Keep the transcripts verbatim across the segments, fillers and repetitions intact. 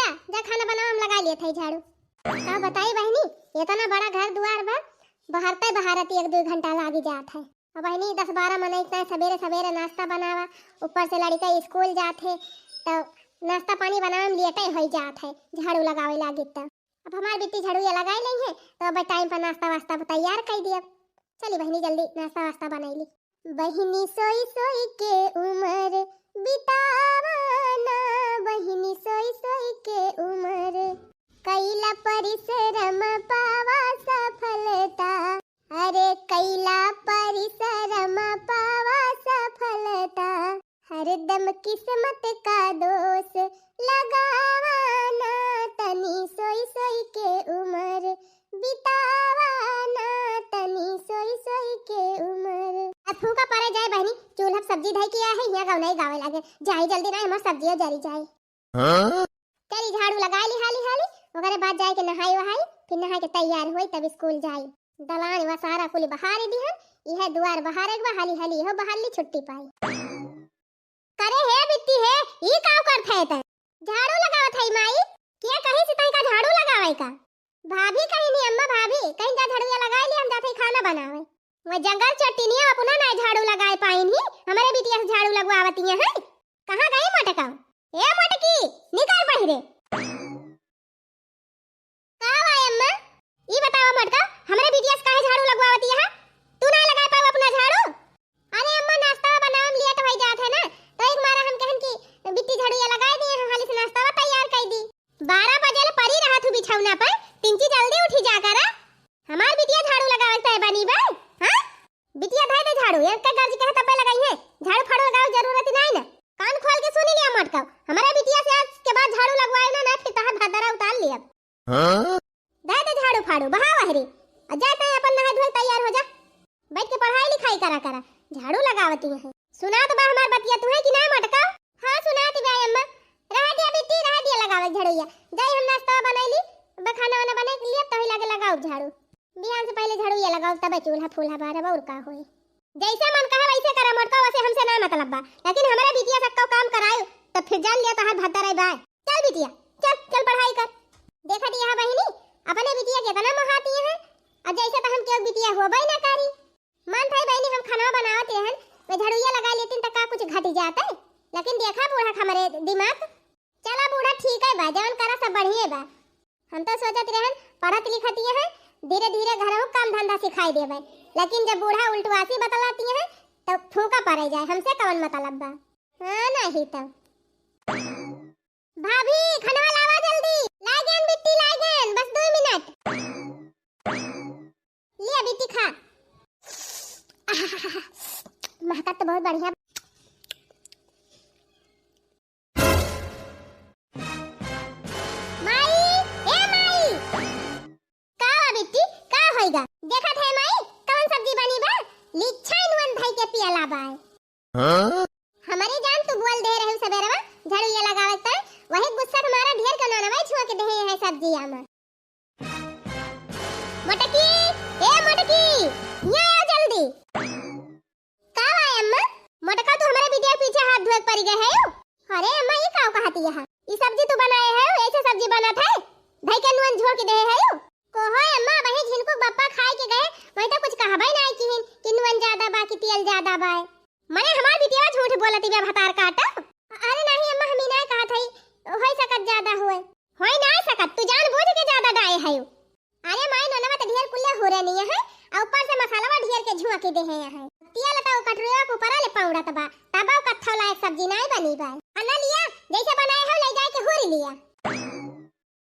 जा खाना बनावा, हम लगाइ लेत हई झाड़ू। का बताई बहिनी, एतना बड़ा घर दुआर बा, बहरते बहारत एक दुइ घंटा लागि जात है। अब बहिनी, दस बारह मनई इतना सबेरे सबेरे नाश्ता बनावा, ऊपर से लड़िका स्कूल जात है, तो नाश्ता पानी बनावे में लेटे होइ जात है, झाड़ू लगावे लागि। तो अब हमार बिट्टी झाड़ू या लगाइ लेइहैं, तो अब टाइम पर नाश्ता वास्ता तैयार कइ दियब। चली बहिनी, जल्दी नाश्ता वास्ता बनाइ ली। बहिनी सोई सोई के उमर बितावा ना, बहिनी सोई सोई के उमर। कइला परिश्रम पावा सफलता, अरे कइला परिश्रम पावा सफलता। हरदम किस्मत का दोष लगावा ना, तनी सोई सोई के उमर बितावा ना, तनी सोई सोई के उमर। अब फूका परे जाए बहिनी, चूल्हा पे सब्जी धइ के आहे, हियाँ गवनई गावे लागे। जाई जल्दी ना, हमार सब्जियो जरी जाए। हाँ? चली झाड़ू लगाइ ली हाली हाली, ओकरे बाद जाए के नहाई वहाई, फिर नहाइ के तैयार होई तब स्कूल जाई। दलान वा सारा कुल बहार दिहन, इहे दुआर बहारे के बा, हाली हाली इहो बहार ली, छुट्टी पाई। करे हे बिट्टी हे, ई काव करत है तै? झाड़ू लगावत है माई। के कही से तई का झाड़ू लगावे का? भाभी कही नी अम्मा, भाभी कही जा झाड़ू या लगाइ ली, हम जात है खाना बनावे। वह जंगल चट्टिनिया अपना ना झाड़ू लगाए पाइन ही, हमरे बिटिया से झाड़ू लगवावतिया है। कहाँ गई मोटका? ए मोटकी, निकल बहिरे। का बा अम्मा? ई बतावा मोटका, हमरे बिटिया से काहे झाड़ू लगवावतिया है? तू ना लगाए पाऊ अपना झाड़ू? अरे अम्मा, नाश्ता बनावे में लेट होइ जात है ना, तो एक मारा हम कहन कि बिट्टी झाड़ू या लगाइ दिए, हम हाली से नाश्ता तैयार कइ दी। बारह बजे ले परी रहत हूँ बिछौना पर, तिनची जल्दी उठी जा करा। हमार बिटिया झाड़ू लगावे तय बनी बा? हाँ? बिटिया धइ दे झाड़ू, एक के गर्ज कहे तब्बे लगाई है। झाड़ू फाड़ू लगावे जरूरत ही नाई ना। कान खोल के सुनी लिया मोटका, हमरे बिटिया से आज के बाद झाड़ू लगवाए ना, ना फिर तहार भदरा उतार लिया। हाँ? धइ दे झाड़ू फाड़ू, बहा वहरी। आ जा तय अपन नहाए धोए तैयार हो जा। बैठ के पढ़ाई लिखाई करा करा, झाड़ू लगावती है। सुनात बा हमार बतिया तुहे कि ना मोटका? हाँ सुनात बा अम्मा। रह दिया बिट्टी, रह दिया लगावे झाड़ू या। जाई हम नाश्ता बनाई ली, अब खाना वाना बनाई के लिए तभी लागे लगाओ झाड़ू। बिहान से पहले झाड़ू या लगाओ तबे चूल्हा फूल्हा बारब और का होई। जैसे मन कहे वैसे करा मोटका, वैसे हमसे ना मतलब बा, लेकिन हमरे बिटिया से कौ काम करायो तो फिर जान लिया तहार भद्दा रही बाय। चल बिटिया, चल चल पढ़ाई कर। देखा दिया बहिनी, अपने बिटिया के इतना मोहाती है, और जैसे तो हम केहू बिटिया होबे ना करी। मन भाई बहनी हम खाना बनावत रहन, मैं झाड़ुइया लगा लेती त का कुछ घट जात है, लेकिन देखा बूढ़ा के हमरे दिमाग। चला बूढ़ा ठीक है बा, जवन करा सब बढ़िया बा। हम तो सोचत रहन पढ़त लिखत ये है, धीरे धीरे घरहू काम धंधा सिखाई देबे, लेकिन जब बूढ़ा उल्टवासी बतलाती है तो फूंका पड़े जाए, हमसे कवन मतलब बा? हाँ नहीं तो। भाभी खाना लावा जल्दी, लाइगेन बिट्टी लाइगेन, बस दो मिनट। लिया बिट्टी खा। महकत तो बहुत बढ़िया। माई, ए माई। का बा बिट्टी, का होइगा? देखत है माई, कौन सब्जी बनी बा? लिच्छा नुअन धई के पियला बा। हाँ? हमरे जान तू बोल दे रहे सबेरवा, झाड़ू ये लगावे त, वही गुस्सा तुम्हारा ढेर के नोनवा छुआ के देहे है सब्जिया में। मोटकी, ए मोटकी, यहाँ आओ जल्दी। का बा अम्मा? मोटका तू हमारे बिटिया के पीछे हाथ धोए के पड़ गए है। अरे अम्मा, ये का कहती है? ये सब्जी तू बनाए है, ऐसे सब्जी बनत है? धई के नुअन झोंक दे है। को हो अम्मा, वही झिनकू बप्पा खाए के गए, वही तो कुछ कहबे ना किहिन कि नुअन ज्यादा बा कि तेल ज्यादा बा। मने हमार बिटिया झूठ बोलती बा भतार काटा। अरे नहीं अम्मा, हम ही ना कहत हई, होई सकत ज्यादा होए। होई ना सकत, तू जान बूझ के ज्यादा डाए है। अरे माई, नोनवा त ढेर कुल्ले हो रहे नहीं है, आ ऊपर से मसालवा ढेर के झुआ के दे है। तेल त उ कटोरिया के ऊपर ले पाउड़त बा, तब उ कत्थौ लायक सब्जी नाई बनी बा। आ ना लिया, जैसे बनाए हो ले जाए के हुरी लिया।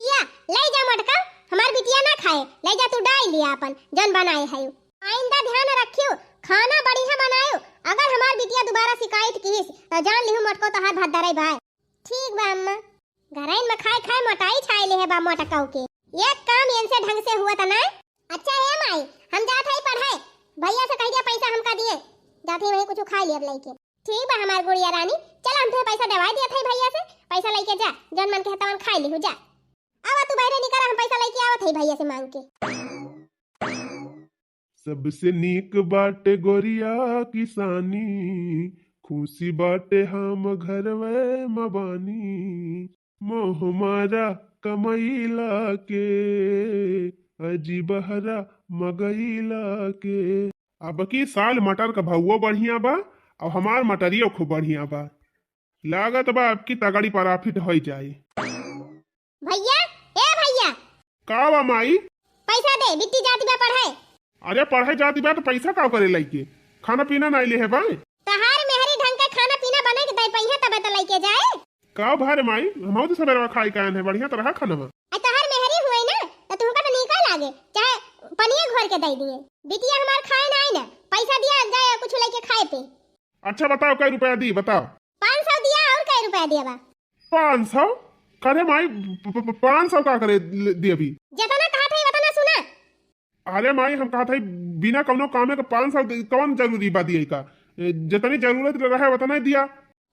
या, ले जा मोटका, हमार बिटिया ना खाए, ले जा तू डाई लिया अपन, जौन बनाए है। आइंदा ध्यान रखियो, खाना बढ़िया बनायो, अगर हमार बिटिया दोबारा शिकायत किहिस, तो जान लिहु मोटको तोहार भद्दरई भाई। ठीक बा अम्मा। घरइन में खाए खाए मोटाई छाए ले है बा मोटकऊ के। एक काम इनसे ढंग से हुआ त ना। अच्छा हे माई, हम जात हई पढ़ाए, भैया से कह दिया पैसा हमका दिए, जात हई वहीं कुछ खाए लियब लइके। ठीक बा हमार गुड़िया रानी, चल हम तुहे पैसा देवाई दियत हई भैया से, पैसा लइके जा, जौन मन के है तवन खाए लिहु जा। आवा तू बहरे निकल, हम पैसा लइके आवत हई भैया से मांग के। सबसे नीक बाटे गोरिया किसानी, खुशी बाटे हम घरवे म बानी। हमारा कमैला के, अजी बहरा मगैला के। अब की साल मटर का भावो बढ़िया बा, और हमार मटरियो खूब बढ़िया बा। लागत बा अब की तगड़ी profit होइ जाई। भैया, ए भैया। का बा माई? पैसा दे, बिट्टी जाती बा पढ़े। अरे पढ़े जाती बा तो पैसा का करे लइके? खाना पीना नाई ले है बा? तहार मेहरी ढंग के खाना पीना बने के दे पइहे तबे तो लइके जाए। का भा रे माई, हमहू तो सबेरवा खाई के आएन है, बढ़िया तो रहा खाना बा। आ तहार मेहरी हुए ना, तो तुमका तो नीका लागे, चाहे पनिया घोर के दे दिए। बिटिया हमार खाए ना आई ना, पैसा दिया जाए कुछ लइके खाए पे। अच्छा बताओ, कै रुपया दी, बताओ। पाँच सौ दिया, और कै रुपया दिया बा? पाँच सौ? करे माई, प-, प-, प-, पाँच सौ का करे ले-, दी अभी? जितना कहा थे, उतना सुना। अरे माई, हम कहा थे, बिना कौनो कामे के पाँच सौ दे-, कौन जरूरी बा दिए का? ए, जितनी जरूरत रहे, उतना ही दिया।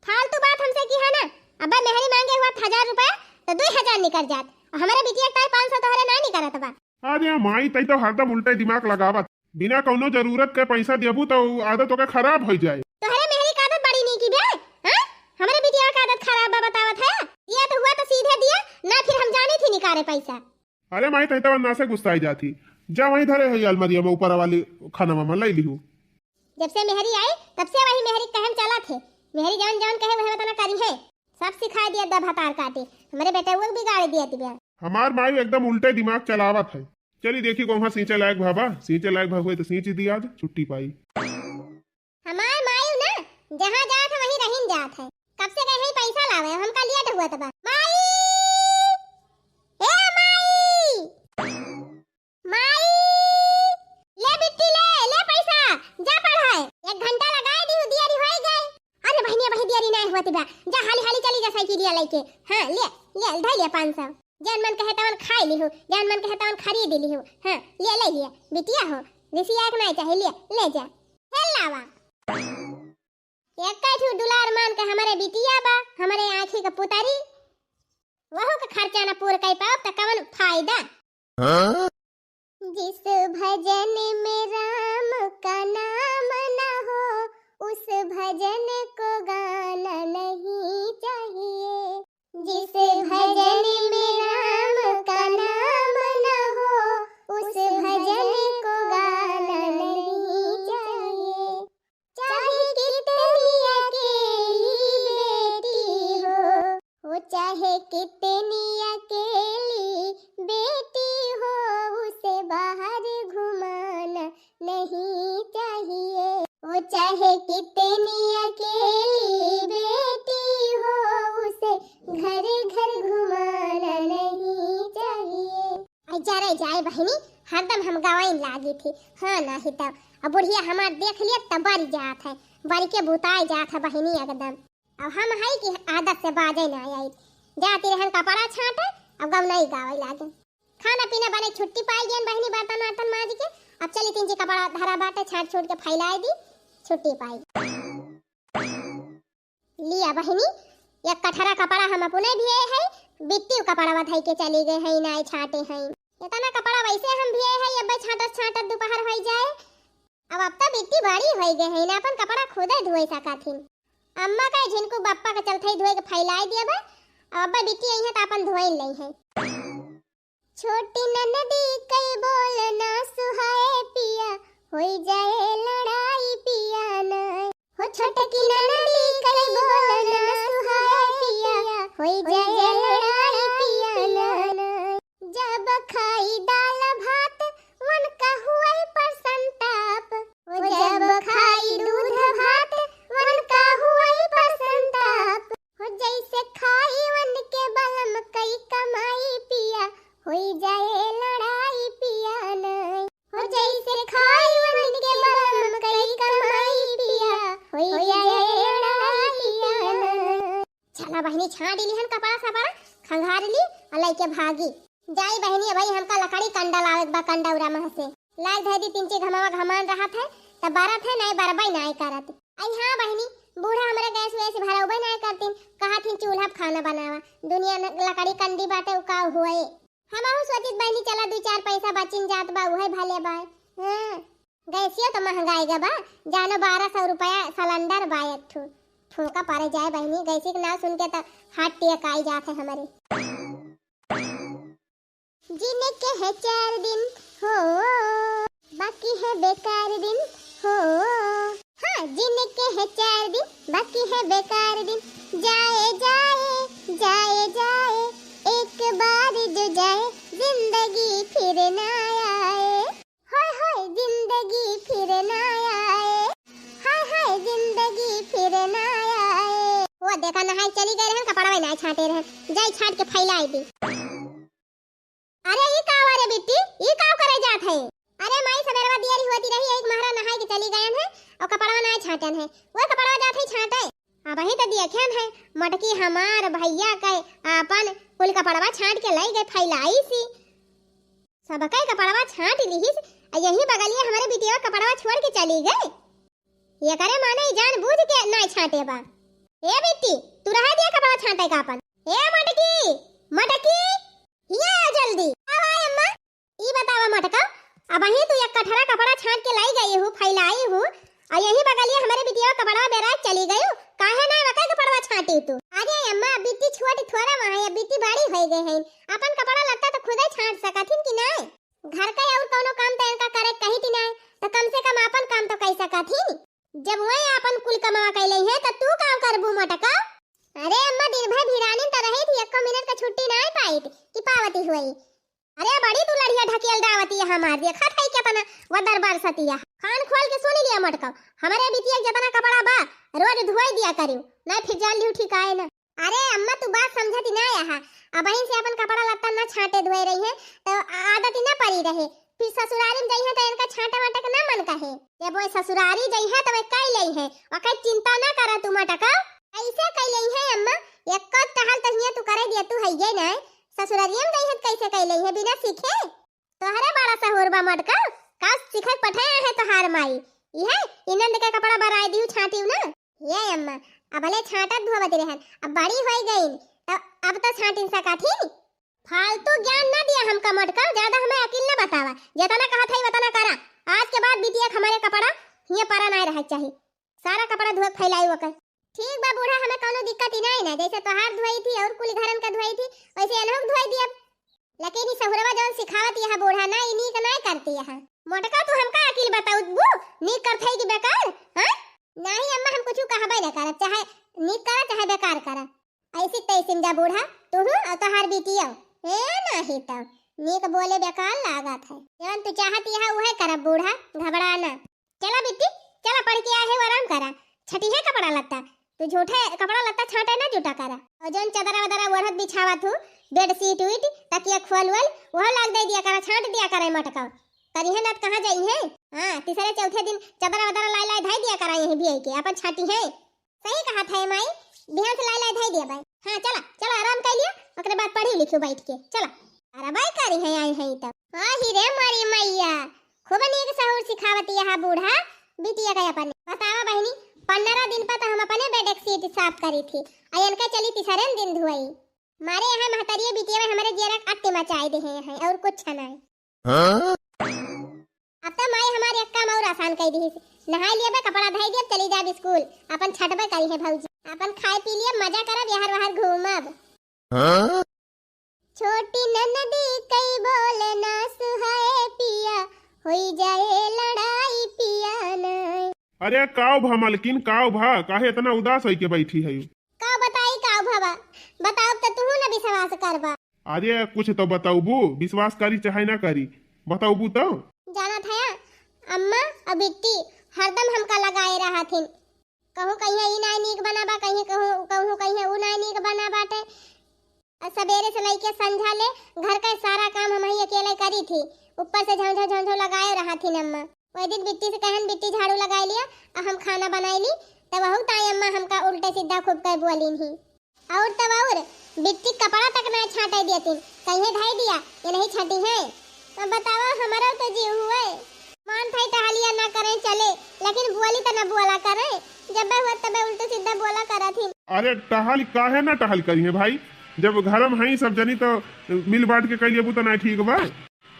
फालतू बात हमसे की है ना? अब्बा मेहरी मांगे हुआ हजार रुपया, तो दो हजार निकल जात। और हमारे बिटिया के ताई पाँच सौ तोहरे ना निकलत बा। अरे माई, तई तो हरदम उल्टे दिमाग लगावत। बिना कौनो जरूरत के पैसा देबू तो आदत ओके खराब हो जाए। तोहरे मेहरी का आदत बड़ी नीकी बे, हाँ? हमरे बिटिया का आदत खराब बा बतावत है। दिया तो हुआ तो सीधे दिया, ना फिर हम जाने थी निकाले पैसा। अरे माई, तई तो ना से गुस्साई जाती। जा वहीं धरे है अलमारिया में ऊपर वाली खाना में ले लिहू। जब से मेहरी आई, तब से वही मेहरी कहम चला थे। मेहरी जौन जौन कहे वह वतना करी है। सब सिखाई दिया दा भतार काटे। हमरे बेटउआ के बिगाड़ दिया दिया। हमार माई एकदम उल्टे दिमाग चलावत है। चली देखी, कहूँ सींचे लायक भा बा, सींचे लायक भा हुए तो सींच दिया, आज छुट्टी पाई। हमार माई ना, जहाँ जात है वहीं रहिन जात है। कब से गए हैं पैसा लावे, हमका लेट हुआ तबा। माई, ए माई, माई, ले बिट्टी ले, ले पैसा, जा पढ़ाए। एक घंटा लगाए दी, दियारी होई गए। अरे बहिनिया, बही दियारी नहीं होती बा, जा हाली हाली चली जा साइकिलिया लेके। हाँ, ले, ले, धई ले पाँच सौ। जौन मन कहे तवन खाई लिहू, जौन मन कहे तवन खरीद लिहू। हाँ, ले, ले, ले, बिटिया हो, रिसिया के नहीं चाहे, ले, ले जा। हे लावा। एक ठू दुलार मान के हमरे बिटिया बा, हमरे आँखी के पुतरी, वहू के खर्चा न पूर कर पाओ त कवन फायदा? हाँ? जिस भजन में राम का नाम न हो, उस भजन को गाना नहीं चाहिए। जिस भजन में राम का नाम न हो, उस भजन को गाना नहीं चाहिए। चाहे कितनी अकेली बेटी हो, वो चाहे कितनी अकेली बेटी हो, उसे बाहर घुमाना नहीं चाहिए। वो चाहे कितनी अकेली बेटी हो, उसे घर घर घुमाना नहीं चाहिए। आई जा रे जाए बहिनी, हरदम हम गवाइन लागी थी। हाँ, नाही तब अब बुढ़िया हमार देख लिया तब बरी जात है, बरी के बुताई जात है बहिनी एकदम। अब हम हई कि आदत से बाजे ना आई। जाती रहन कपड़ा छाटे, अब गवनई गावे लागे। खाना पीना बने छुट्टी पाई गयन बहिनी, बर्तन वर्तन माज के। अब चली तीन जी कपड़ा धरा बाटे, छाट छूट के फैलाई दी, छुट्टी पाई। लिया बहिनी, एक कठरा कपड़ा हम अपने भिए है, बिट्टी कपड़ा धई के चली गए है, नाई छाटे है। इतना कपड़ा वैसे हम भिए है, अब छाटत छाटत दोपहर होई जाए। अब, अब तो बिट्टी बड़ी होई गए है ना, अपन कपड़ा खुदे धोए सकत हिन। अम्मा का झिनकू बप्पा के चलते ही धोए के फैलाई दिया बा। अब अब्बा बिट्टी आई है तो अपन धोए ले है। छोटी ननदी कई बोल ना सुहाए पिया, होई जाए लड़ाई पिया ना। हो छोटकी ननदी कई बोल ना सुहाए पिया, होई जाए लड़ाई पिया ना। जब खाई दाल भात, उनका हुए पर संताप। वो जब खाई दूध भात, उनका हुए पर संताप। हो जैसे खाई उनके बलम कई कमाई पिया, होई जाए लड़ाई पिया नाय। हो जैसे खाई उनके बलम कई कमाई पिया, होई जाए लड़ाई पिया नाय। चला बहिनी, छाँट लिहन कपड़ा सपड़ा, खंगार ली और लइके भागी। जाई बहिनी, अबही हमका लकड़ी कंडा लावे के बा, कंडौरा मह से। लाग धै दी, तीन ची घमावा घमान रहत है, त बरत है, नाय बरबई नाय करत। आई हाँ बहिनी, बूढ़ा हमरे गैस वैस भरौबे नाय करतीन, कहत हिन चूल्हा पे खाना बनावा। दुनिया न लकड़ी कंडी बाटे, उ का हुए। हमहू सोचित बहिनी, चला दू चार पैसा बचिन जात बा, उहे भले बा। हाँ, गैसियो तो महंगाई गा बा, जानो बारह सौ रुपया सिलेंडर बा एक ठो। फूंका पारे जाए बहिनी, गैसी के नाव सुन के त हार्ट अटैक आई जात है हमरे। जिनके है चार दिन हो, बाकी है बेकार दिन हो। हाँ, जिनके है चार दिन, बाकी है बेकार दिन। जाए, जाए, जाए, जाए, एक बार जो जाए, जिंदगी फिर ना आए। हाय, हाय, जिंदगी फिर ना आए। हाय, हाय, जिंदगी फिर ना आए। वो देखा, नहाए चली गए रहन, कपड़वा नाय छाटे रहन। जाई छाट के फैलाई दी। अरे, ई का हुआ रे बिट्टी? ई का करे जात है? अरे माई, सबेरवा दियरी होती रही, एक महरा नहाए के चली गयन है और कपड़वा नाय छाटन है। वो कपड़वा जात है छाटे। अबहीं त देखेन है, मोटकी हमार भैया के आपन कुल कपड़वा छाट के लई गए फैलाई सी। सबके कपड़वा छाट लिहिस, आ यही बगलिया हमरे बिटिया कपड़वा छोड़ के चली गए। ये करे माने ई जान बूझ के नाय छाटे बा। ए बिट्टी, तू रहे दिया कपड़वा छाटे का आपन। ए मोटकी, मोटकी, हिया आ जल्दी। का हुआ अम्मा? ई बतावा मोटका, अबहीं तू एक कठरा कपड़ा छाट के लाई गई हूँ, फैलाई हूँ, और यही बगलिया हमरे बिटिया कपड़ा बेराए चली गई, काहे ना वका कपड़वा छाटी तू? अरे अम्मा, बिट्टी छोटी थोड़ा वहाँ है, बिट्टी बड़ी हो गई है, अपन कपड़ा लत्ता तो खुदे छाट सकत हिन कि नाय? घर का और कौनो काम तो इनका करे कही थी नाय, तो कम से कम अपन काम तो कर सकत हिन। जब वही अपन कुल कमावा कैले है, तो तू का करबू मोटका? अरे अम्मा, दिन भर भिरानिन तो रही थी, एको मिनट का छुट्टी नाय पाई कि पावती हुई। अरे बड़ी दुलरिया ढकेल दावती है हमार, देखत है केतना वदर बरसतिया। कान खोल के सुन लिया मोटका, हमरे बिटिया के जतना कपड़ा बा, रोज धोई दिया करियो, नहीं फिर जान लियो ठिकाए ना। अरे अम्मा, तू बात समझती ना यहाँ। अबहिन से अपन कपड़ा लत्ता ना छाटे धोए रही है, तो आदत ही ना पड़ी रहे। फिर ससुरारी में जइहे तो इनका छाटे वाटे के ना मन कहे। जब वो ससुरारी जइहे तो वे कई लई है, ओकर चिंता ना करा तू मोटका। कैसे कई लई है अम्मा? एको टहल तो हियां तू करे दिया तू है ये ना। ससुरारिया में जइहे तो कैसे कई लई है बिना सीखे? तोहरे बड़ा सहूर बा मोटका, का सीखे के पठाया है तोहार माई? इहे ई नंद के कपड़ा बराए दियो छाटियो ना। ये अम्मा, अबले छाटत धोवत रहन, अब बड़ी होई गईन, तो अब तो छाटिन सकत ही। फालतू ज्ञान ना दिया हमका मोटका, ज्यादा हमें अकिल ना बतावा। जेतना कहत है वतना करा। आज के बाद बिटिया के हमारे कपड़ा हियां परा ना रहे चाही। सारा कपड़ा धोए फैलाई ओकर। ठीक बा बूढ़ा, हमें कौनो दिक्कत ही नाई ना, जैसे तोहार धोई थी और कुल घरन का धोई थी, वैसे एनहू के धोई दियब। लेकिन ई सहुरवा जौन सिखावत यह बूढ़ा ना, ई नीक नाई करती यह। मोटका तू हमका अकिल बताउत बू, नीक करत है कि बेकार? हाँ? नाही अम्मा, हम कुछ कहबे न करब, चाहे नीक करा चाहे बेकार करा। ऐसी तैसी में जा बूढ़ा, तू हूँ और तोहार बिटिया। ए नाही तो नीक बोले बेकार लागत है। जौन तू चाहत यह उहे करब बूढ़ा, घबरा ना। चला बिट्टी, चला पढ़ के आए है, आराम करा। छटी है कपड़ा लत्ता, तू झूठे कपड़ा लत्ता छाटे ना जूठा करा। और जौन चदरा वदरा ओढ़त बिछावत हूँ, बेडशीट उईट, तकिया खोल वोल, वह लाग दे दिया करा, छाट दिया करा मोटका। करिहे ना त कहाँ जाइहे? हाँ, तीसरे चौथे दिन चदरा वदरा लाई लाई धाई दिया करा यहीं भी के, अपन छाटी है। सही कहत है माई, बिहान से लाई लाई धाई दिया बाई। हाँ, चला, चला, आराम कर लिया, ओकरे बाद पढ़ी लिखियो बैठ के, चला। अरे बाई करी है आई है तब। हाँ ही रे मारी मैया, खूब नीक सहूर सिखावत यह बूढ़ा बिटिया के अपने। बतावा बहिनी, पन्द्रह दिन पर तो हम अपने बेडशीट साफ करी थी, आ इनका चली तीसरे दिन धोई। मारे यहाँ महतरिये बिटिया में हमारे जियरा के अत्ती मचाई दे हैं, और कुछ नहीं। हाँ? अब तो माई हमारे एक काम और आसान कर दी। नहाई लिया बे, कपड़ा धोई दिया, चली जाब स्कूल। अपन छटबे करी है भौजी। अपन खाए पी लिया, मजा करब, यहर वहर घूमब। हाँ? छोटी ननदी कई बोले ना सुहाए पिया, होई जाए लड़ाई पिया नाय। अरे काव भा मलकिन, काव भा, काहे इतना उदास होई के बैठी है? का बताई काव भवा, बताओ तो तू ना विश्वास करबा। अरे कुछ तो बताऊबू, विश्वास करी चाहे ना करी, बताऊबू तो। जानत है अम्मा और बिट्टी हरदम हमका लगाए रहथिन, कहूँ कहिए ई नाय नीक बना बा, कहीं कहूँ, कहूँ कहिए ऊ नाय नीक बना बाटे। आ सबेरे से लइके संझा ले घर का सारा काम हम ही अकेले करी थी, ऊपर से झौझौ झौझौ लगाए रहथिन अम्मा। वही दिन बिट्टी से कहन, "बिट्टी झाड़ू लगाए लिया, आ हम खाना बनाए ली।" तब वहू ताई अम्मा हमका उल्टे सीधा खूब कह बोलिन ही। और तब और बिट्टी कपड़ा तक ना छाटे देतिन, कहिए धाई दिया, ये नहीं छाटी है। अब बतावा, हमारा तो जीव हुए। मान था टहलिया ना करें चले, लेकिन बोली तो ना बोला करें, जब हुआ तब उल्टे सीधा बोला करा थी। अरे टहल काहे ना टहल करी है भाई, जब घर में है सब जनी तो मिल बांट के कह लेबू तो ना ठीक बा।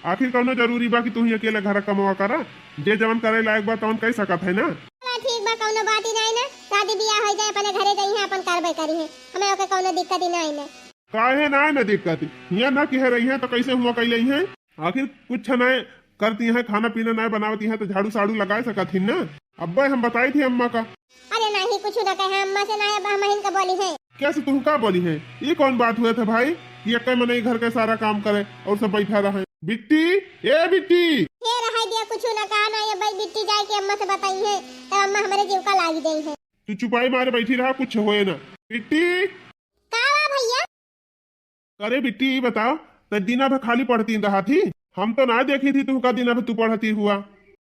आखिर कौनो जरूरी बा कि तू ही अकेले घर कमवा करा, जे जवन करे लायक बा तवन कह सकत है ना। चला ठीक बा, कौनो बात ही नहीं ना, शादी बियाह होइ जाए, अपने घरे जइहैं, अपन करबे करिहैं, हमें ओके कौनो दिक्कत ही नाहीं न। काहे नाहीं न दिक्कत? हियाँ न किहे रहिहैं तो कैसे हुआँ कइ लइहैं? आखिर कुछ नाहीं करतिहैं, खाना पीना नाहीं बनावतिहैं तो झाड़ू साड़ू लगाए सकत ही न। अब्बे हम बताइत ही अम्मा का। अरे नाहीं, कुछ न कहे, अम्मा से नाहीं, अब हमहिन का बोलिहैं। कैसे तुहका बोलिहैं? ई कौन बात हुवत है भाई कि एक्कै मनई घर के सारा काम करे और सब बैठा रहे? बिट्टी, ए बिट्टी! हे रहै दिया, कुछ न कहा ना, ये भाई बिट्टी जाए के अम्मा से बताइहैं, तब अम्मा हमरे जीव का लागि जइहैं। तू चुपाई मारे बैठी रहा, कुछ होए ना। बिट्टी! का बा भइया? अरे बिट्टी, ई बताओ, तैं दिना भर खाली पढ़ती रहा थी? हम तो ना देखी थी तुहका दिना भर तू पढ़ती हुआ।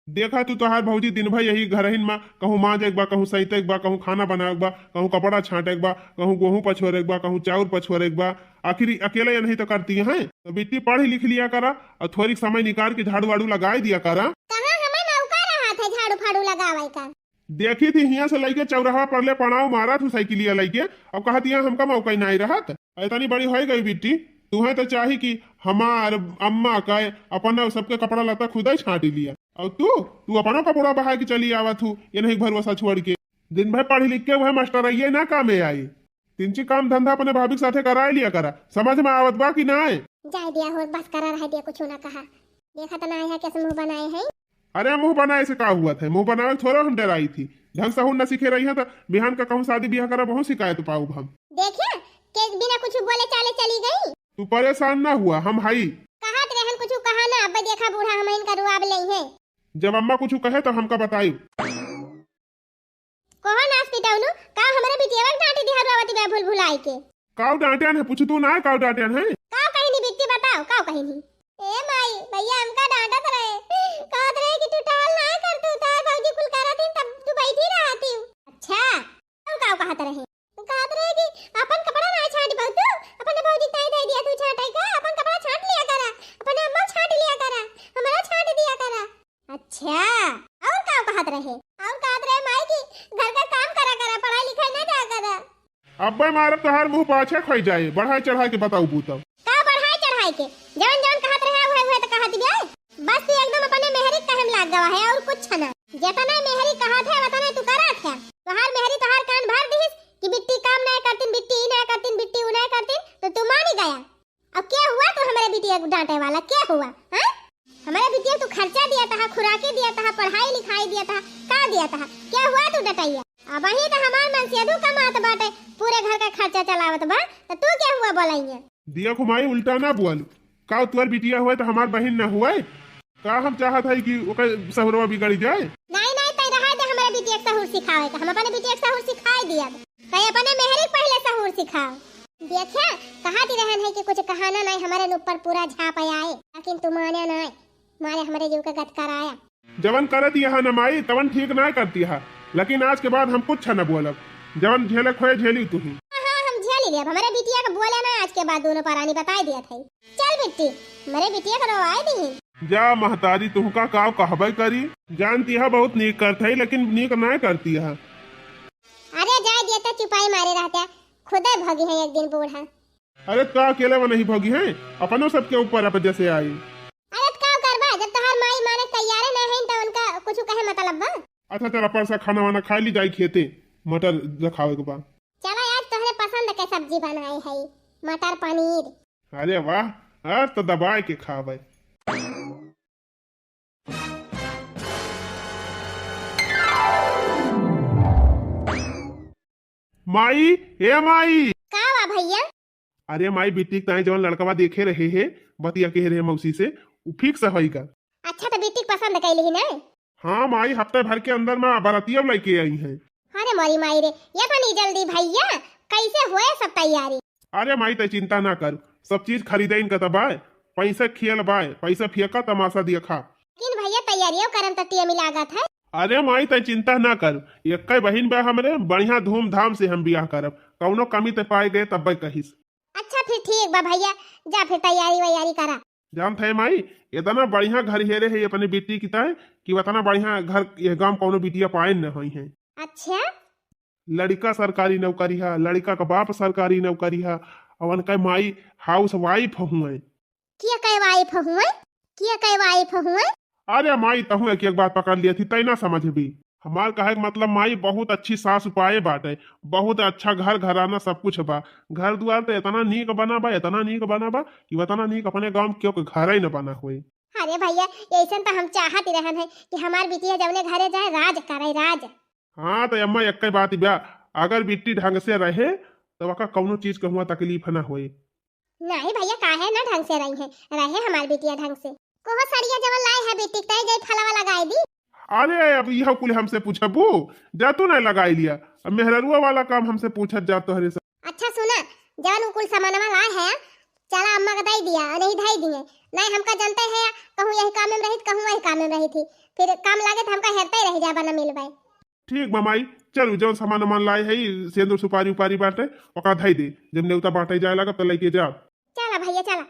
देखा तू, तोहार भौजी दिन भर यही घरहिन मा कहूँ माँजे के बा, कहूँ सैते के बा, कहूँ खाना बनावे के बा, कहूँ कपड़ा छाँटे के बा, कहूँ गोहूँ पछोरे के बा, कहूँ चाउर पछोरे के बा। आखिर ई अकेले यनही तो करती हैं। तो बिट्टी पढ़ लिख लिया करा और थोड़ी समय निकाल के झाड़ू वाड़ू लगाए दिया करा। कहाँ हमें मौका रहा था झाड़ू फाड़ू लगावे का? देखी थी हियाँ से लइके चौराहा पर ले पड़ाव मारत हूँ साइकिलिया लइके, अब कहत यहाँ हमका मौका ही नाहीं रहत। इतनी बड़ी होइ गई बिट्टी, तुहैं तो चाही कि हमार अम्मा का अपन सबके कपड़ा लत्ता खुदै छाँटी लिया। और तू, तू अपनो कपड़ा बहाय के चली आवत हूँ, यनही भरोसा छोड़ के। दिन भर पढ़ लिख के वह मास्टरइये ना कामे आई। तिनची काम धंधा अपने भाभी के साथे कराए लिया करा, समझ में आवत बा कि नाय? जाए दिया हो, बस करा, रह दिया, कुछ ना कहा। देखा तो ना आया कैसे मुँह बनाए हैं। अरे मुँह बनाए से का हुआ था, मुँह बनावे थोड़ा हम डराई थी। ढंग सहूर न सीखे रही है तो बिहान का कहूँ शादी बियाह करा बहुत शिकायत पाउब हम। देखे के बिना कुछ बोले चाले चली गई। तू परेशान ना हुआ, हम हई। कहत रहन कुछ कहा ना, अब देखा बूढ़ा हम इनका रुआब ले हैं। जब अम्मा कुछ कहे तो हमका बताई। कहो नास पिटौलू, का हमरे बिटिया के डांटी दिहा रुआवती बा भूल भुलाई के? काऊ डांटियन है, पूछ तू ना है, काऊ डांटियन है? काऊ कहिनी बिट्टी बताओ, काऊ कहिनी? ए माई, भैया हमका डांटत रहे, कहत रहे कि तू टहल ना कर, तू तार भौजी कुल करत ही तब तू बैठी रहती हूँ। अच्छा, काऊ काऊ कहत रहे? कहत रहे कि अपन कपड़ा ना छांट बहु तू, अपने भौजी ताई दे दिया तू छांटे का, अपन कपड़ा छांट लिया करा, अपने अम्मा छांट लिया करा, हमारा छांट दिया करा। अच्छा, और का कहत रहे? और कहत रहे माई कि घर का काम करा करा, पढ़ाई लिखाई ना जा करा। अब्बे मारब तोहार मुंह पाछे खोई जाए, बढ़ाई चढ़ाई के बताऊ बूता। का बढ़ाई चढ़ाई के? जवन जवन कहत रहे उहे उहे तो कहत बे। बस तू एकदम अपने मेहरी के कहे में लाग गवा है और कुछ ना। जितना मेहरी कहत है उतना तू करत है। तोहार मेहरी तोहार कान भर दिहिस कि बिट्टी काम ना करतीन, बिट्टी ई ना करतीन, बिट्टी ऊ ना करतीन, तो तू मानी गया। अब के हुआ तू हमरे बिटिया को डांटे वाला, के हुआ? हाँ? हमरे बिटिया तू खर्चा दिया तहा, खुराकी दिया तहा, पढ़ाई लिखाई दिया तहा, का दिया तहा? के हुआ तू डटैया? अब वही तो हमार मनसेधु कमात बाटे, पूरे घर का खर्चा चलावत बा, तो तू के हुआ बोलैया? दिया घुमाई उल्टा ना बोल, का तोर बिटिया हुआ तो हमार बहिन ना हुआ? का हम चाहत है कि ओकर सहुरवा बिगड़ जाए? नहीं, नहीं, तै रहा दे हमरे बिटिया के सहूर सिखावे के। हम अपने बिटिया के सहूर सिखाए दियब। तै अपने मेहरी के पहले सहूर सिखाओ। देखा, कहत ही रहन है कि कुछ कहाना नहीं, हमरे ऊपर पूरा झाप आए, लेकिन तू माने नहीं, मारे हमरे जीव के गत कराया। जवन करत यहाँ न माई, तवन ठीक ना करती है, लेकिन आज के बाद हम कुछ न बोलब। जवन झेले खोए झेली तू ही। हाँ, हाँ, हम झेली लेब। हमरे बिटिया के बोले ना आज के बाद दोनों परानी बताई दिया था। चल बिट्टी, मरे बिटिया के रोवाए दीही। जा महतारी, तुहका काव कहबे करी। जानती है बहुत नीक करत है, लेकिन नीक ना करती है। अरे जाए दिया तो चुपाई मारे रहते, खुदे भगी है एक दिन बूढ़ा। अरे तो अकेले वो नहीं भगी है, अपनो सबके ऊपर अब जैसे आई। अरे तो का करबा, जब तोहार माई माने तैयारे ना है तो उनका कुछ कहे मतलब बा? अच्छा चल, परसा खाना वाना खा ली, जाई खेते, मटर रखावे के बा। चला आज तोहरे पसंद के सब्जी बनाए है, मटर पनीर। अरे वाह, आज तो दबाए के खावे। माई, ए माई। का बा भैया? अरे माई, बिट्टी के ताई जवन लड़कवा देखे रहे है, बतिया कहे रहे मौसी से, उ fix होई का? अच्छा, तो बिट्टी के पसंद कैली ही ना? हाँ माई, हफ्ते भर के अंदर में बरातिया लइके आई है। अरे मोरी माई रे, ये तनी जल्दी भैया, कैसे होए सब तैयारी? अरे माई, तै चिंता ना कर, सब चीज खरीदे इनका तबाय, पैसा खियल बाय, पैसा फियका तमाशा देखा। लेकिन भैया, तैयारियों करम त टेम लागत है। अरे माई, तै चिंता ना कर, एक्कै बहिन बा हमरे, बढ़िया धूमधाम से हम बियाह करब, कौनो कमी तै पाए गए तब्बे कहिस। अच्छा फिर ठीक बा भैया, जा फिर तैयारी वैयारी करा। जानत है माई, इतना बढ़िया घर हेरे है अपने बेटी की ताय कि उतना बढ़िया घर ये गांव कौनो बिटिया पाए न होई है। अच्छा? लड़का सरकारी नौकरी है, लड़का का बाप सरकारी नौकरी है, और उनका माई housewife हुए। किया कै wife हुए? किया कै wife हुए? अरे माई, तहु एक, एक बात पकड़ लिया थी, तै ना समझ भी। हमार कहे के मतलब माई बहुत अच्छी सास पाए बाटे, बहुत अच्छा घर घराना सब कुछ बा। घर दुआर तो इतना नीक बना बा, इतना नीक बना बा कि इतना नीक अपने गाँव में केहू के घर ही न बना होई। अरे भैया, ऐसन तो हम चाहत ही रहन है कि हमार बिटिया जौने घरे जाए, राज करे, राज। हाँ, तो अम्मा, एक बात बा, अगर बिट्टी ढंग से रहे, तो ओका कौनो चीज के हुआ तकलीफ ना होए। नहीं भैया, काहे ना ढंग से रही है, रहे हमार बिटिया ढंग से। कोहो सड़िया जवन लाए है बिट्टी, तय जाई फलवा लगाए दी। अरे, अब यह कुल हमसे पूछबू? जा तू नहीं लगाई लिया, अब मेहररुआ वाला काम हमसे पूछत जा तोहरे से। अच्छा सुना, जवन उ कुल सामानवा लाए है, चला अम्मा के दे दिया, नहीं धई दिए। नहीं हमका जनते है, कहूँ यही काम में रही, कहूँ वही काम में रही थी, फिर काम लागे तो हमका हेरते ही रह जाबा, न मिलबे। ठीक बा माई, चलू जौन सामान वामान लाए है, सेंदूर सुपारी उपारी बाटे, ओका धई दे, जब नेवता बांटे जाए लागब त लेके जाब। चला भैया चला,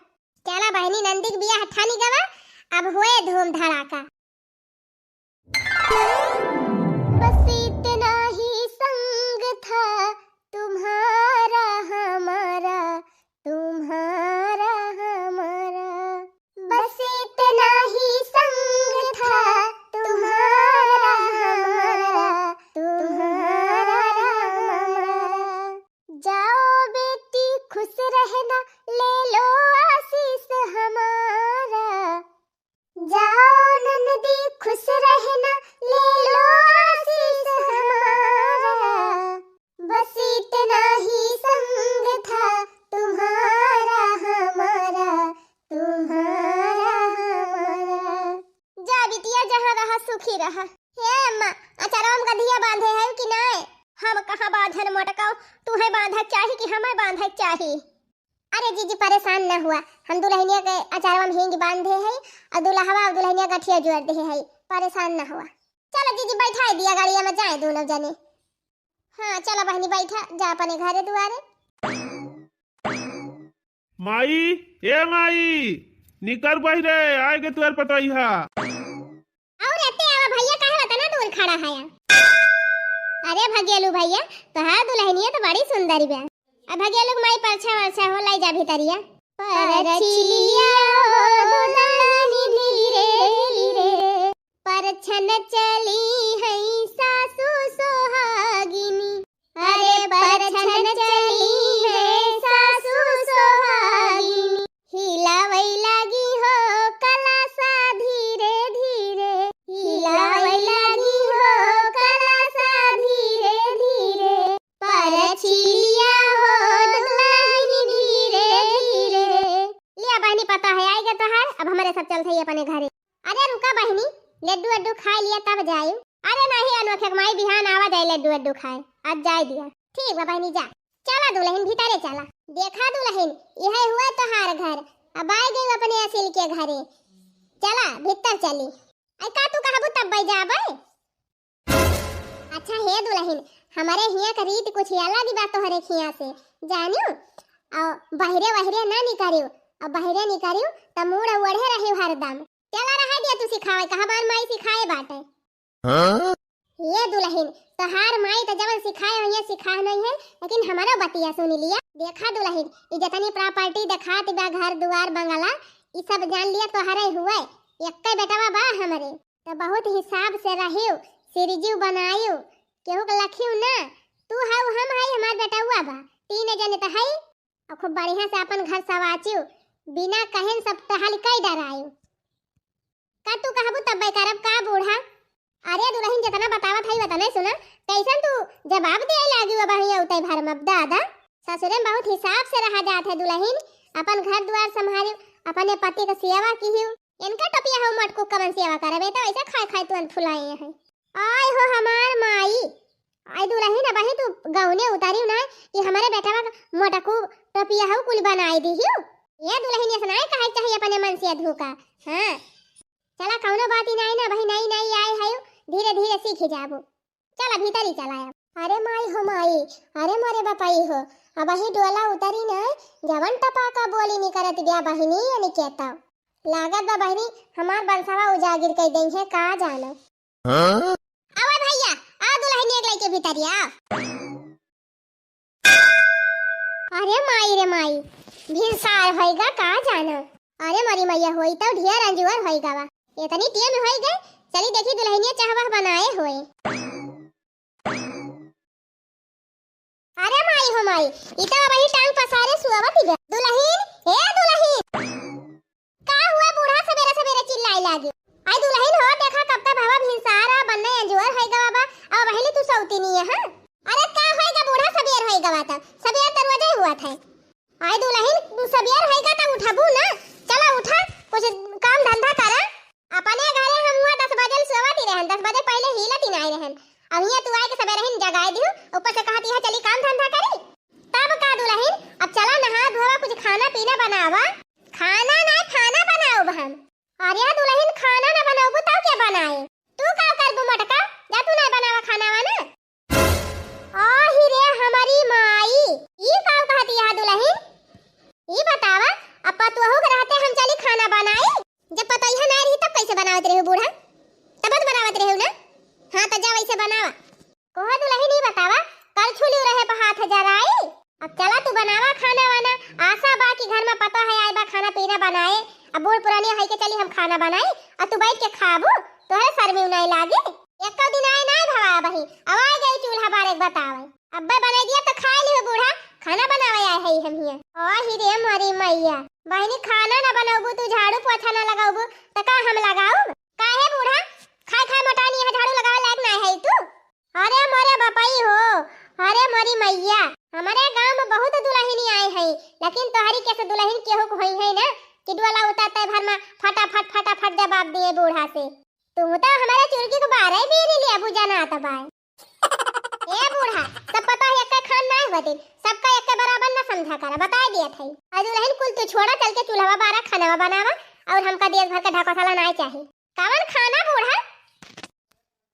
चला बहनी, नंदी के बियाह ठानी गवा, अब होए धूम धड़ाका। बस इतना ही संग था तुम्हारा हमारा, तुम्हारा हमारा। बस इतना ही संग था तुम्हारा हमारा, तुम्हारा हमारा। जाओ बेटी खुश रहना, ले लो आशीष हमारा। जाओ ननदी खुश रहना, ले लो आशीष हमारा। बस इतना ही संग था तुम्हारा हमारा, तुम्हारा हमारा। जा बिटिया, जहाँ रहा सुखी रहा। हे अम्मा, अचरवा में गधिया बांधे है कि नाय? हम कहाँ बांधन मोटकाऊ, तुहे बांधे चाही कि हमें बांधे चाही? अरे जीजी, परेशान न हुआ, हम दुल्हनिया के अचारवा में हींग बांध दे है और दुल्हवा और दुल्हनिया गठिया जोड़ दे है, परेशान न हुआ। चलो जीजी, बैठा दिया गाड़िया में, जाए दोनों जने। हाँ चलो बहनी, बैठा जा अपने घरे दुआरे। माई, ए माई, निकर बहिरे, आए के तुअर पतोहिया। और एते आवा भैया, काहे वतना दूर खड़ा है? अरे भगेलू भैया, तोहार दुल्हनिया तो बड़ी सुंदर बा। अब भगेलू के माई परछा वरछा हो, लाई जा भीतरिया। परछिलिया हो दुल्हनी धीरे धीरे, परछन चली है सासू सोहागिनी। अरे परछन चली है सासू सोहागिनी, हिलावै लागी हो कलासा धीरे धीरे, हिलावै लागी हो कलासा धीरे धीरे। परछिलिया हो दुल्हन धीरे धीरे। लिया बहनी, पता है आइगा तोहार, अब हमरे सब चलत है अपने घरे। अरे रुका बहनी, लड्डू वड्डू खाए लिया तब जायु। अरे नहीं अनोखे के माई, बिहान आवा जाए लड्डू वड्डू खाए, आज जाए दिया। ठीक बा बहनी, जा। चला दुल्हन भीतरे चला। देखा दुल्हन, यह हुआ तोहार घर, अब आए गए अपने असिल के घरे। चला भीतर चली। आई का तू कहबू तब जाबे। अच्छा हे दुल्हन, हमरे हियाँ के रीत कुछ अलग बा तोहरे हियाँ से, जानियो? और बहरे वहरे ना निकरियो, और बहरे निकरियो त मूड़ ओढ़े रहियो हरदम। चला रहा दिया तू सिखावे, कहाँ बार माई सिखाए बाटे। हाँ? ये दुल्हन, तोहार माई त जवन सिखाए होइए सिखाए नहीं है, लेकिन हमारो बतिया सुन लिया। देखा दुल्हन, ई जतनी प्रॉपर्टी देखात बा, घर दुआर बंगला, ई सब जान लिया तोहरे हुए, एक्के बेटवा बा हमरे। त बहुत हिसाब से रहियो, सिरजियो बनायो, केहू के लखियो ना। तू हऊ, हम हई, हमार बेटउआ बा, तीन जने त हई। और खूब बढ़िया से अपन घर सवाचियो, बिना कहन सब टहल कई डरायो। का तू कहबू तब करब का बूढ़ा? अरे दुल्हन जितना बतावत हई उतने सुना, कैसन तू जवाब दे लागी अब हियाँ उतई भर में दादा। ससुरे में बहुत हिसाब से रहा जात है दुल्हन, अपन घर दुआर संभालियो, अपने पति के सेवा किहियो। इनका टोपिया हो मटकू कवन सेवा करबे, तो ऐसे खाए खाए तुरंत फुलाए हैं। आय हो हमार माई, आई दुल्हन अबही तू गौने उतारी ना कि हमारे बेटवा का मोटकू टोपिया हो कुल बनाई दिहियो। ये दुल्हन ऐसा नहीं कहे चाहिए अपने मन से धोखा। हाँ चला कौनो बात ही नहीं ना, अबही नई नई आई है, धीरे धीरे सीख जाबो। चला भीतर ही चला अब। अरे माई हो माई, अरे मोरे बपाई हो, अबही डोला उतरी ना, जवन टपाका बोली निकरत गया बहिनी अनिकेता। लागत बा बहिनी, हमार बरसवा उजागिर कई देई है, का जानो। हाँ? आवा भैया, आ दुल्हनिया के लेके भीतरिया। अरे माई रे माई, भिनसार होइगा का जानो। अरे मरी मैया, होई तो ढेर अंजुअर होइगा बा। इतनी टेम होई गए, चली देखी दुलहिनिया चाह वाह बनाए होए। अरे माई हो माई, ई तो अबही टांग पसारे सुअवत ही बा। दुलहिन, ए दुलहिन। का हुआ बूढ़ा सबेरे सबेरे चिल्लाए लागे? आई दुलहिन हो, देखा कब का भवा भिनसार आ, बन्ने अंजुअर होई गवा बा, अब अबही ले तू सौती नहीं है, हाँ? अरे का होई गा बूढ़ा, सबेर होई गवा त, सबेर दरवाजा ही हुआ था। आई दुलहिन, सबेर होई गा त उठबू ना, चला उठा, कुछ काम धंधा करा। अपने घरे हम हुआ दस बजे ले सोवत ही रहन, दस बजे पहिले हिलत ही नाई रहन। अब हियाँ तू आए के सबेरे ही जगाए दिहू, ऊपर से कहत ही चली काम धंधा करी। तब का दुलहिन, अब चला नहा धोवा, कुछ खाना पीना बनावा। खाना ना, खाना बनाउब हम। अरे दुलहिन, खाना ना बनाउबू तब के बनाए? तू का करबू मोटका, जा तू ना बनावा खाना वाना। आही रे हमारी माई, ई का कहत ही दुलहिन? ई बतावा, अब पतोहू के रहते हम चली खाना बनाई? जब पतोहिया ना रही तब कैसे बनावत रही बूढ़ा? तब तो बनावत रही ना। हाँ तो जा वैसे बनावा। कहो दुलहिन ई बतावा, कलछुली रहे पर हाथ जराई? अब चला तू बनावा खाना वाना। आशा बा कि घर में पतोहू आए बा खाना पीना बनाए। अब बूढ़ पुरानी है के चली हम खाना बनाई, अब तू बैठ के खाबू, तोहरे शर्मी नाई लागे। एको दिन आए नाई भवा बही, अब आए गई चूल्हा बारे के बतावे। अब्बे बनाई दिया तो खाए लियो बूढ़ा, खाना बनावे आए है हम हिया। ओ ही रे मोरी मैया, बहिनी खाना ना बनाबू तू, झाड़ू पोछा ना लगाबू, तो का हम लगाऊ? काहे बूढ़ा, खाए खाए मोटानी है, झाड़ू लगावे लायक ना है तू? अरे मोरे बपई हो, अरे मोरी मैया, हमारे गांव में बहुत दुलहिनी आए हैं, लेकिन तोहरी के से दुलहिन केहू के होई है ना कि डोला उतारते भर में फटाफट फटाफट जवाब दिए बूढ़ा से। तू तो हमारे चुरकी को बारह बेरी ले अबू जाना आता बाय। ए बूढ़ा, सब पतोहू एक खान ना होती, सबका एक बराबर ना समझा करा, बताए दिया था। और दुलहिन कुल तू छोड़ा, चल के चूल्हा बारा खाना बनावा और हमका देश भर का ढकोसला ना चाहिए। कवन खाना बूढ़ा?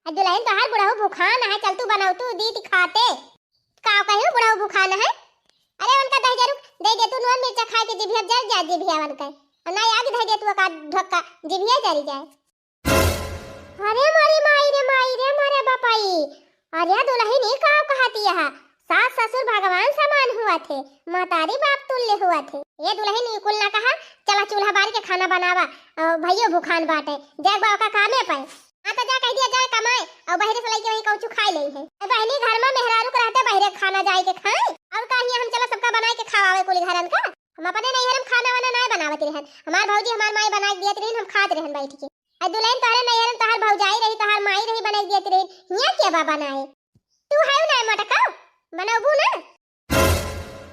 आ दुलहिन तोहार बुढ़ऊ भुखान है, चल तू बनाऊ तू दीदी खाते। का कहियो बुढ़ऊ भुखान है? अरे उनका दही जरूर दे दे तू, नून मिर्चा खाए के जिभिया जल जाए जिभिया उनके। और ना आग दे दे तू का ढक्का जिभिया जल जाए। अरे मोरी माई रे माई रे मोरे बपाई। अरे दुलहिन ई का कहती है? सास ससुर भगवान समान हुआ थे, महतारी बाप तुल्य हुआ थे। ए दुलहिन ई कुल ना कहा, चला चूल्हा बार के खाना बनावा। अ, भइयो भुखान बाटे, जाए बा ओका कामे पे। हाँ तो जा कह दिया जाए कमाए, और बहरे से लइके वहीं कौचू खाए ले है। ए बहनी घर में मेहरारू के रहते बहरे खाना जाए के खाए, और का हियां हम चला सबका बनाए के खवावे कुल घरन का। हम अपने नैहर में खाना वाना ना बनावत रहन, हमार भौजी हमार माई बनाए के दियत रहन, हम खात रहन बैठ के। आ दुलहिन तोहरे नैहर में तोहार भौजाई रही, तोहार माई रही बनाए के दियत रहन, हियां के बा बनाए? तू है ना मोटका, बनौबू ना?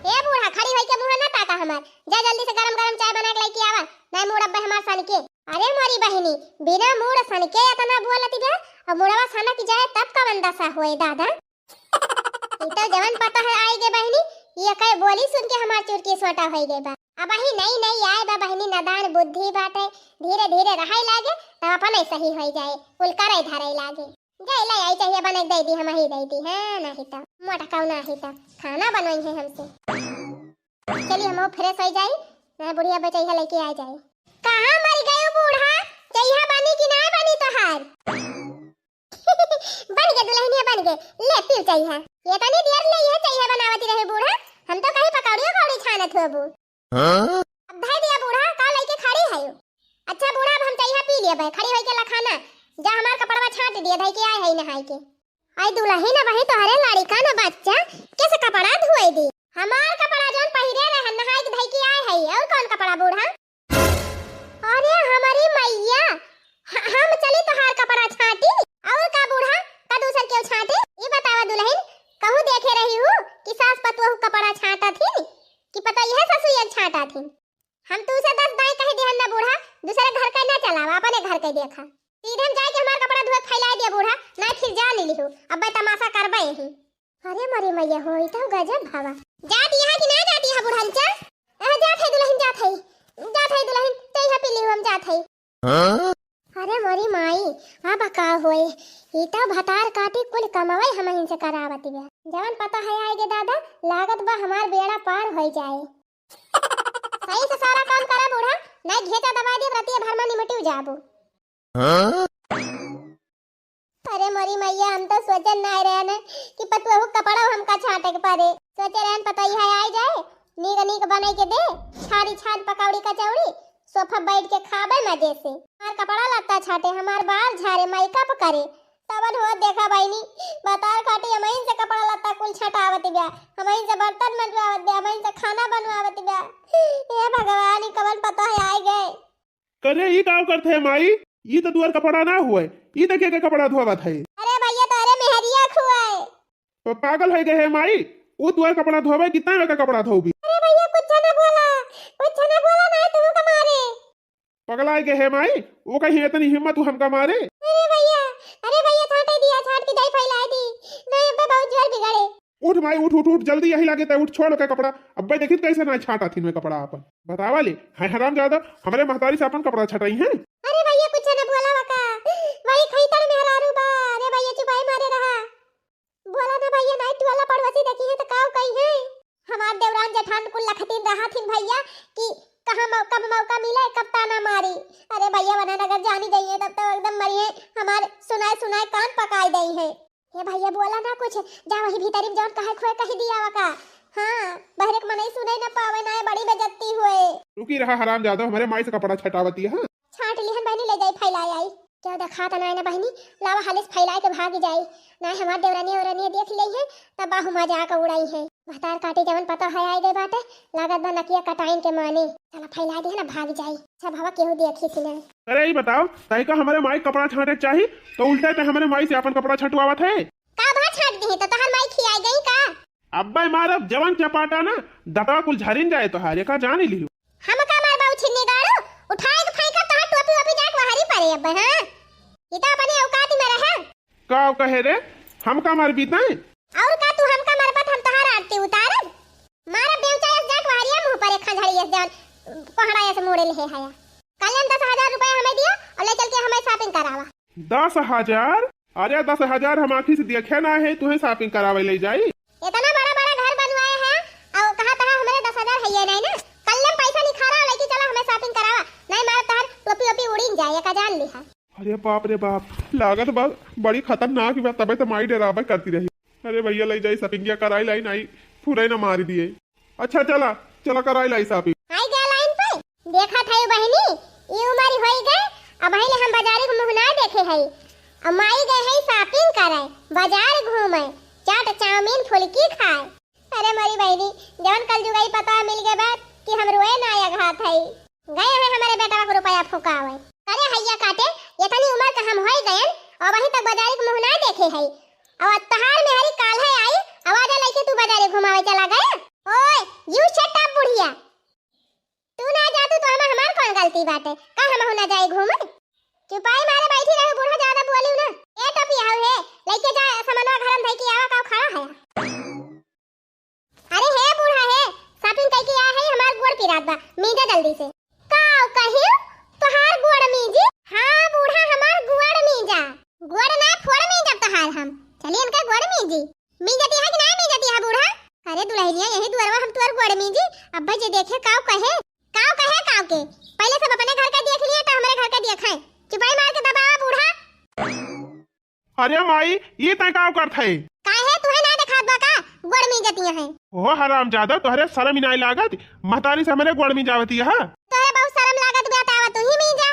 ए बूढ़ा, खड़ी होई के मुंह ना ताका हमार। जा जल्दी से गरम गरम चाय बना के लेके आवा, ना मूड़ अब्बे हमार सन के। अरे मोरी बहिनी, बिना मूड़ सन के इतना बोलती बे, और मुड़वा सनक जाए तब कवन दशा होए दादा। ई तो जवन पता है आई गे बहिनी, ये कहे बोली सुन के हमार चुरकी सोटा होई गई बा। अब ही नई नई आए बा बहिनी, नदान बुद्धि बाटे, धीरे धीरे रहाई लागे, तब अपने सही होई जाए, कुल करे धरे लागे। जाए ले आई चाहिए बने दे दी, हम ही दे दी, हाँ, नहीं तो मोटका नहीं तो खाना बनोई है हमसे। चली हम फ्रेश हो जाई, ना बुढ़िया बचैया लेके आ जाई। कहाँ मर गयो बूढ़ा, चैहा बनी कि ना बनी तोहार? बन गए दुलहिनिया बन गए, ले पीव चैहा। ये तनी देर ले ये चैहा बनावती रहे बूढ़ा, हम तो कहीं पकौड़ियो कौड़ी छानत होबू। हाँ? अब धै दिया बूढ़ा, का लइके खड़ी है? अच्छा बूढ़ा, अब हम चैहा पी लेबे, खड़ी होई के लखाना। जा हमार कपड़वा छाट दिया, धई के आए है नहाई के। आई दुलहिन, अब ही तोहरे लड़िका न बच्चा, कैसे कपड़ा धोए दी? हमार कपड़ा जौन पहिरे रहन, नहाई के धई के आए है, और कौन कपड़ा बूढ़ा? अरे हमारी मैया, ह-, हम चली तोहार कपड़ा छाटी? और का बूढ़ा, का दूसर केहू छाटी? ई बतावा दुलहिन, कहूँ देखे रही हूँ कि सास पतोहू कपड़ा छाटत ही कि पता यह ससुर छाटत ही? हम तू से दस दाई कह दिहन ना बूढ़ा, दूसरे घर के ना चलावा, अपने घर के देखा। सीधे हम जाए के हमार कपड़ा धोए फैला दिया बूढ़ा, ना फिर जा ली लिहू, अब तमाशा करबे यही। अरे मोरी मैया हो, ई तो गजब भावा। जाती है कि ना जाती है बुढ़नचा? अह, जात है दुलहिन, जात है, जात है दुलहिन, तो यहाँ पी लिहू, हम जात है। हाँ? अरे मोरी माई, अब का होए, ई तो भतार काटी कुल कमावे हमहिन से करावती बा। जवन पता है आए गे दादा, लागत बा हमार बेड़ा पार होई जाए। सही से सारा काम करा बूढ़ा, नहीं घेचा दबा दे, रतिया भर में निमटिव जाबू। हाँ? अरे मोरी मैया, हम तो सोचन ना रहे न कि पतुआ कपड़ा हमका छाटे के पड़े। सोचे रहन पतोहिया आई जाए, नीक नीक बनाई के दे, छाड़ी छान पकौड़ी कचौड़ी, सोफा बैठ के खाबे मजे से। हमार कपड़ा लत्ता छाटे, हमार बाल झारे, मेकअप करे, तबन हो देखा बहिनी, भतार काटी हमइन से कपड़ा लत्ता कुल छटावत बा, हमइन से बर्तन मंजवावत बा, हमइन से खाना बनवावत बा। हे भगवान, ई कवन पतोह आइ गए। करे, ई का करत है माई? ई तो तुअर कपड़ा ना हुए, ई तो के के कपड़ा धोवत है? अरे भैया, तोरे मेहरिया खुए। तो पागल होइ गए है माई, ऊ तुअर कपड़ा धोवे, कितना में का कपड़ा धोबी? अरे भैया, कुछ ना बोला, कुछ ना बोला, ना तू का मारे। पगलाइ गए है माई, वो कहीं इतनी हिम्मत तू हमका मारे? अरे भैया, अरे भैया, छाटे दिया, छाट के जाई फैलाइ दी। नहीं, अब्बे बहुत जोर बिगड़े। उठ माई, उठ, उठ, उठ, जल्दी यही लागे तै उठ, छोड़ के कपड़ा। अब्बे देखित कैसे ना छाटा थीन में कपड़ा आपन। बतावा ले, है हरामजादा, हमरे महतारी से आपन कपड़ा छटाई हैं? अरे भैया, कुछ न बोला वका, वही खैतर मेहरारू बा। अरे भैया, चुपाई मारे रहा। बोला ना भैया, नाई टोला पड़ोसी देखी है तो काऊ कही है। हमार देवरान जेठान कुल लखतीन रहा थीन भैया कि कहाँ मौ-, कब मौका मिले, कब ताना मारी। अरे भैया, वरना अगर जानी जाइए तब तो एकदम मरिए, हमार सुनाए सुनाए कान पकाई दई है। हे भैया, बोला ना कुछ, जा वही भीतरी में जौन कहे खोए कही दिया वका। हाँ, बहरे के मनई सुने न पावे, ना बड़ी बेइज्जती हुए। रुकी रहा हरामजादा, हमरे माई से कपड़ा छटावती है। छाट लिहन बहिनी, ले जाई फैलाई आई। क्यों देखात नाय ना बहिनी, लावा हालिस फैलाए के भाग जाई। नाय हमार देवरानी औरनिया देख लेई है, तब बाहु मजाक उड़ाई है। भतार काटी जवन पतोह आइ गए बाटे, लागत बा नकिया कटाइन के माने। चला फैलाइ दिहन, भाग जाई। अच्छा भवा केहू देखी थी ना। अरे ई बताओ, तैका हमरे माई कपड़ा छाटे चाही, तो उल्टा ते हमरे माई से आपन कपड़ा छटवावत है। का भा छाट दिही, तो तोहार माई खियाई गई का? अब्बे मारब जवन चपाटा ना, दतवा कुल झरिन जाए तोहार, एका जानी लियो। हम का मारबा उछिन्नी गाड़ू? उठाए के फेंकब तोहार टोपी वोपी जाके वहरी परे अब्बे, हाँ? ई तो अपने औकात में रहे। का कहे रे? हम का मारबी तैं? और का तू हमका मारबा त हम तोहार आरती उतारब? मारब बेवचा यस जाके वहरिया मुँह पर एक खंझड़ी यस जान कोहड़ा यस मोड़े ले है हया। कल हम दस हजार रुपया हमें दिया और ले चल के हमें shopping करावा। दस हजार? अरे दस हजार हम आँखी से देखे ना है, तुहे shopping करावे ले जाई। इतना बड़ा बड़ा घर बनवाए है और कहा तहा हमरे दस हजार है ये नहीं ना। कल हम पैसा निखारा और लेके चला हमें shopping करावा, नहीं मारब तहार टोपी ओपी उड़ीन जाए, एका जान लिहा। अरे बाप रे बाप, लागत बा बड़ी खतरनाक बा, तबे तो माई डेराबे करती रही। अरे भैया ले जाई shopping कराई लाई, नाई फुरे न मारी दिए। अच्छा चला, चला कराई लाई shopping। आई गया line पे। देखत हई बहिनी, ई उमर होई गए, अबहीं ले हम बाजारे के मुँह ना देखे हई। अब माई गए हई shopping करे, बाजार घूमे, चाट चाउमीन फुलकी खाए। अरे मोरी बहिनी, जवन कलजुगई पतोह मिल गए बा कि हम रोए ना अघात हई। गए हैं हमरे बेटवा के रुपया फुकावे। अरे हइया काटे, इतनी उमर के हम होई गएन, अबहीं तक बाजारे के मुँह ना देखे हई। और तहार मेहरी काल्हे आई, आवाज लइके तू बाजारे घुमावे चला गए। ओए, you shut up बुढ़िया। तू ना जातू तो हमें हमार कौन गलती बाटे? का हमहू ना जाई घूमे? चुपाई मारे बैठी रहे, बूढ़ा ज्यादा बोलियो ना। ए टोपी हाउ है, लइके जा समनवा घर में धइके आवा, का खड़ा है? अरे हे बूढ़ा हे, shopping कइके आ है, हमार गोड़ पिरात बा, मीजा जल्दी से। का कहियो? तोहार गोड़ मीजी? हाँ बूढ़ा, हमार गोड़ मीजा। गोड़ ना फोड़ मीजब तोहार हम। चली इनका गोड़ मीजी। मीजती है कि ना मीजती है बूढ़ा? अरे दुल्हनिया, यही दुआरवा हम तोर गोड़ मीजी। अब्बे जे देखे काव कहे, काव कहे काव के। पहले सब अपने घर का देख लिए तो हमरे घर का देखाए। चुपाई मार के दबावा बूढ़ा। अरे माई, ई तैं काव करत है? काहे तुहे ना देखात बा का? गोड़ मीजती है। ओ हरामजादा, तोहरे शर्म ही नाई लागत? महतारी से हमरे गोड़ मीजावती है। तोहरे बहुत शर्म लागत बा, तावा तू ही मीजा।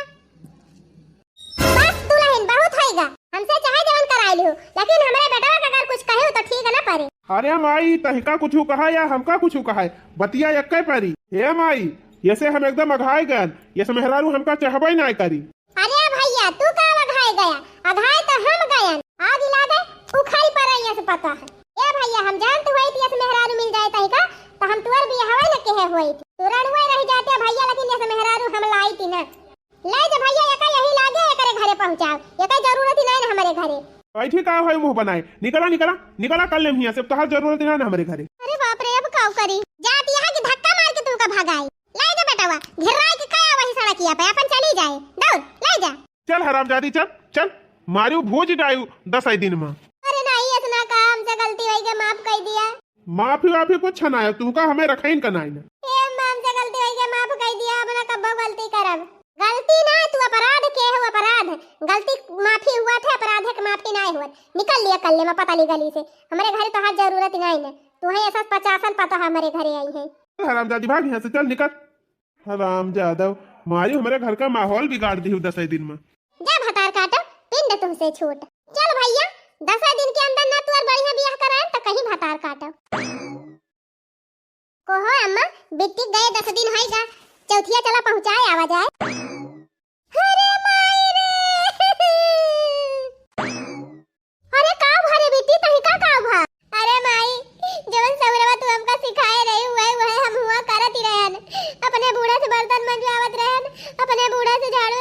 बस दुल्हन, बहुत होइगा। हमसे चाहे जवन कराई लियो, लेकिन हमरे बेटवा के अगर कुछ कहे तो ठीक ना परे। अरे माई, तहिका कुछ कहा या हमका कुछ कहा है, बतिया एक्के परी। हे माई, ये से हम एकदम अघाए गएन, ये से मेहरारू हमका चाहबे ना करी। अरे भैया, तू का अघाए गया? अघाए तो हम गएन। आग इला दे, उखड़ी परे ये से पता है। ए भैया, हम जानत होइत यस मेहरारू मिल जाए तहिका, तो हम तुअर बियाहवे न केहे होइत। तू रणुए रह जाते भैया, लेकिन यस मेहरारू हम लाइत ना। ले जा भैया, एका यही लागे, एकरे घरे पहुँचाओ। एका जरूरत ही नहीं ना हमरे घरे। बैठी का होई मुँह बनाए? निकला, निकला, निकला, कल लेम हियाँ से, तोहार जरूरत ही नहीं ना हमरे घरे। अरे बाप रे, अब काव करी? जात यहाँ की धक्का मार के तुमका भगाई। ले जा बेटवा, घेराई के काया वही सड़किया पे, अपन चली जाए। दौड़, ले जा। चल हरामजादी, चल, चल, मारू भूज डायू दसई दिन में। अरे नहीं, इतना का हमसे गलती होई के माफ कर दिया। माफी वाफी कुछ ना है, तुमका हमें रखाइन का नाई ना। ए अम्मा, हमसे गलती होई के माफ कर दिया, अब ना कब्बो गलती करब। गलती ना, तू अपराध के हो, अपराध। गलती माफी हुआ थे, अपराध के माफी ना हुआ। निकल लिया कल्ले में पता नहीं गली से, हमारे घरे तोहार जरूरत ही नहीं ना। तू है ऐसा पचासन पता हमारे घरे आई है। हरामजादी, भाग यहाँ से, चल निकल। हरामजादव, मारी हमरे घर का माहौल बिगाड़ दिहू दसै दिन में। जा भतार काटो, पिंड तुमसे छूट। चल भैया, दसै दिन के अंदर ना तोर बढ़िया बियाह कराए तो कहीं भतार काटो। कहो अम्मा, बिट्टी गए दस दिन होइगा, चौथिया चला पहुँचाए आवा जाए। अरे माई रे! अरे का भा रे बिट्टी, तनिका का भा? अरे माई, जवन सौरवा तू हमका सिखाए रही, वह, वह हम हुआ करत ही रहन। अपने बूढ़ा से बर्तन मंजवावत रहन, अपने बूढ़ा से झाड़ू